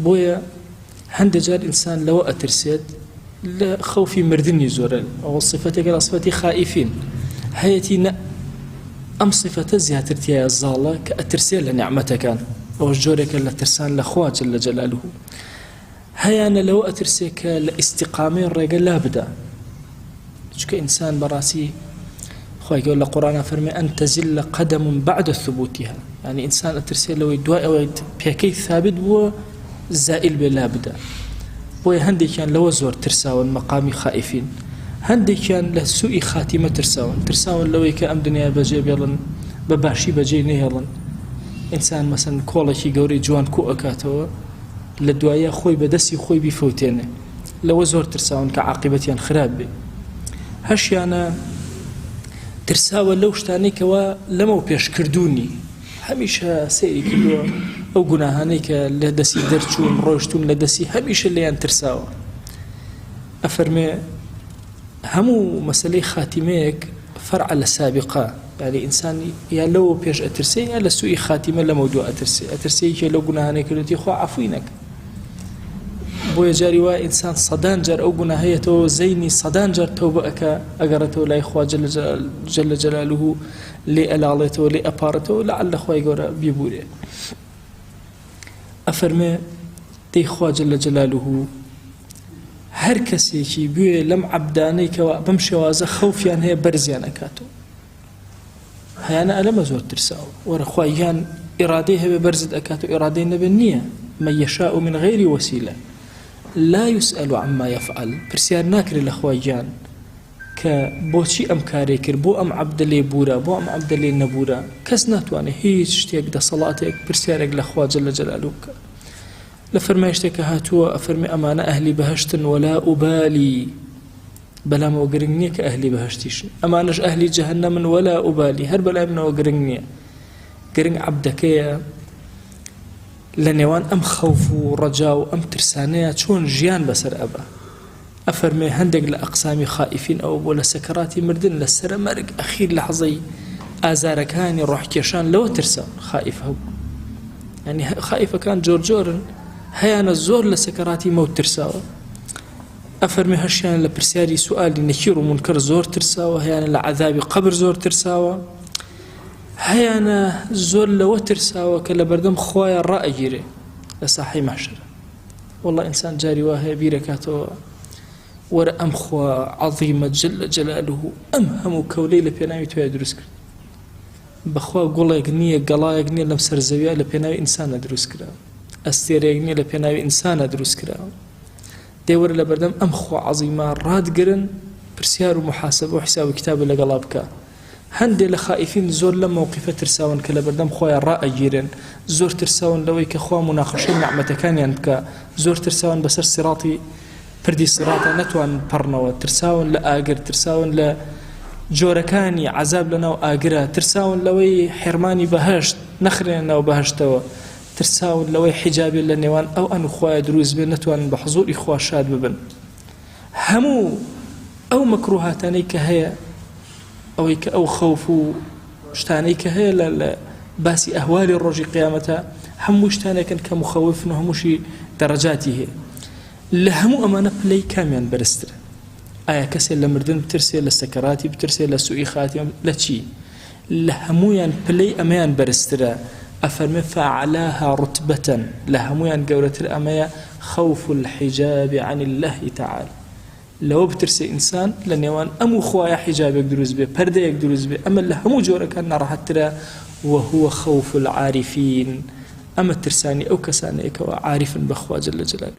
بۆیە هەندێک جار ئینسان لەوە ئەترسێت لە خەوفی مردنی زۆرە، ئەوە سیفەتێکە لە سیفەتی خائیفین هەیەتی نە ئەم سیفەتە زیاتر تیایە زاڵە کە ئەترسێ لە نیعمەتەکان، ئەوەش جۆرێکە لە ترسان لە خوا جل جلاله. هەیانە لەوە ئەترسێ کە لە ئیستیقامەی ڕێگە لا بدا، چونکە ئینسان بەڕاستی خوای گەورە لە قورئانا فەرمووی ان تزل قدم بعد ثبوتها، یعنی ئینسان ئەترسێ لەوەی دوای ئەوەی پێکەی ثابت بووە زائل بێ لا بدا. بۆیە هەندێکیان لەوە زۆر ترساون مەقامی خائفین، هەندێکیان لە سوئی خاتیمە ترساون، ترساون لەوەی کە ئەم دنیا بەجێ بێڵن بە باشی بەجێی نەهێڵن. ئینسان مەسەن کۆڵێکی گەورەی جوان کۆ ئەکاتەوە لە دوایە خۆی بە دەستی خۆی بیفەوتێنێ، لەوە زۆر ترساون کە عاقیبەتیان خراپ بێ. هەشیانە ترساوە لەو شتانەی کەوا لەمەو پێش کردوونی، هەمیشە سەیری کردووە ئەو گوناهانەی کە لە دەستی دەرچوون ڕۆشتوون لە دەستی هەمیشە لێیان ترساوە. ئەفەرمێ هەموو مەسەلەی خاتیمەیەک فەرعە لە سابقە، یعنی ئینسان یا لەوە پێش ئەترسێ یا لە سوئی خاتیمە لەمەو دوا ئەترسێ، ئەترسێ یەکێ لەو گوناهانەی کردوویەتی خوا عەفوی نەکا. بۆیە جاری وا ئینسان سەدان جار ئەو گوناهەیەتەوە زەینی سەدان جار تەوبە ئەکا ئەگەڕێتەوە لای خوا جل جلاله لێ ئەلاڵێتەوە لێ ئەپاڕێتەوە لەعل خوای گەورە بیبورێ. ئەفەرمێ دەی خوا جل جلاله هەر کەسێکی بوێ لەم عەبدانەی کەوا بەم شێوازە خەوفیان هەیە بەرزیان ئەکاتەوە. هەیانە ئەلەمە زۆر ترساوە وەرە خوا یان ئیرادەی هەبێ بەرزت ئەکات و ئیرادەی نەبێ نییە من یشاء من غیر وسیلە لا یسأل عما یفعل پرسیار ناکرێت لە خوا گیان کە بۆچی ئەم کارەی کرد بۆ ئەم عەبدە لێ بوورا بۆ ئەم عەبدە لێ نەبوورا کەس ناتوانێت هیچ شتێک دەسەڵاتێک پرسیارێک لە خوا جل جلاله بکە لە فەرمایشتێکە هاتووە ئەفەرمێ ئەمانە ئەهلی بەهەشتن ولا ئوبالی بەلامەوە گرنگ نییە کە ئەهلی بەهەشتیشن ئەمانەش ئەهلی جەهەنەمن ولا ئوبالی هەر بەلای منەوە گرنگ نییە گرنگ عەبدەکەیە لە نێوان ئەم خەوف و ڕەجا و ئەم ترسانەیە چۆن ژیان بەسەر ئەبا ئەفەرمێ هەندێک لە ئەقسامی خائیفین ئەوە بۆ لە سەکەراتی مردن لە سەرە مەرگ ئەخیر لەحزەی ئازارەکانی ڕۆحکێشان لەوە ترسا خائیف هەبوو ینی خائیفەکان جۆر جۆرن هەیانە زۆر لە سەکەراتی مەوت ترساوە ئەفەرمێ هەشیانە لە پرسیاری سوئالی نەکیر و مونکەر زۆر ترساوە، هەیانە لە عەزابی قەبر زۆر ترساوە، هەیانە زۆر لەوە ترساوە کە لە بەردەم خوایە ڕائەگیرێ لە ساحەی مەحشەرە. واللە ئینسان جاری وا هەیە بیرەکاتەوە وەرە ئەم خوا عەظیمە جل جلاله ئەم هەموو کەولەی لە پێناوی تۆیا دروست کرد. بەخوا گوڵێک نییە گەڵایەک نییە لەم سەر زەویە لە پێناوی ئینسانە دروست کراوە. ئەستێرەیەک نییە لە پێناوی ئینسانە دروست کراوە. دەی وەرە لەبەردەم ئەم خوا عەزیمە ڕاتگرن پرسیار و موحاسەبە و حیساب و کیتابت لەگەڵا بکە. هەندێ لە خائیفین زۆر لەم مەوقیفە ترساون کە لەبەردەم خوایە ڕائەگیرێن، زۆر ترساون لەوەی کە خوا موناقەشەی نیعمەتەکانیان بکا، زۆر ترساون بەسەر سیڕاتی پردی سیڕاتا نەتوانن پەڕنەوە، ترساون لە ئاگر، ترساون لە جۆرەکانی عەزاب لەناو ئاگرا، ترساون لەوەی حیڕمانی بەهەشت، نەخرێنە ناو بەهەشتەوە. ترساون لەوەی حیجابێ لە نێوان ئەو ئەن و خوایە دروست بێ نەتوانن بە حزوری خوا شاد ببن. هەموو ئەو مەکروهاتانەی کە هەیە ئەوەی کە ئەو خەوف و شتانەی کە هەیە لە لە باسی ئەهوالی ڕۆژی قیامەتە هەموو شتانێکن کە مخەوفن و هەمووشی دەڕەجاتی هەیە. لە هەموو ئەمانە پلەی کامیان بەرزترە؟ ئایا کەسێ لە مردن بترسێ لە سەکەراتی بترسێ لە سوئی خاتمە لە چی؟ لە هەموویان پلەی ئەمەیان بەرزترە، ئەفەرمێ فاعلاها رتبە لە هەموویان گەورەتر ئەمەیە خوف الحجاب عن اللە تعالی لەوە بترسێ ئینسان لە نێوان ئەم و خوایە حیجابێک دروست بێ پەردەیەک دروست بێ ئەمە لە هەموو جۆرەکان ناڕەحەتترە وهو خوف العارفین ئەمە ترسانی ئەو کەسانەیە کەوا عارفن بە خوا جل جلاله.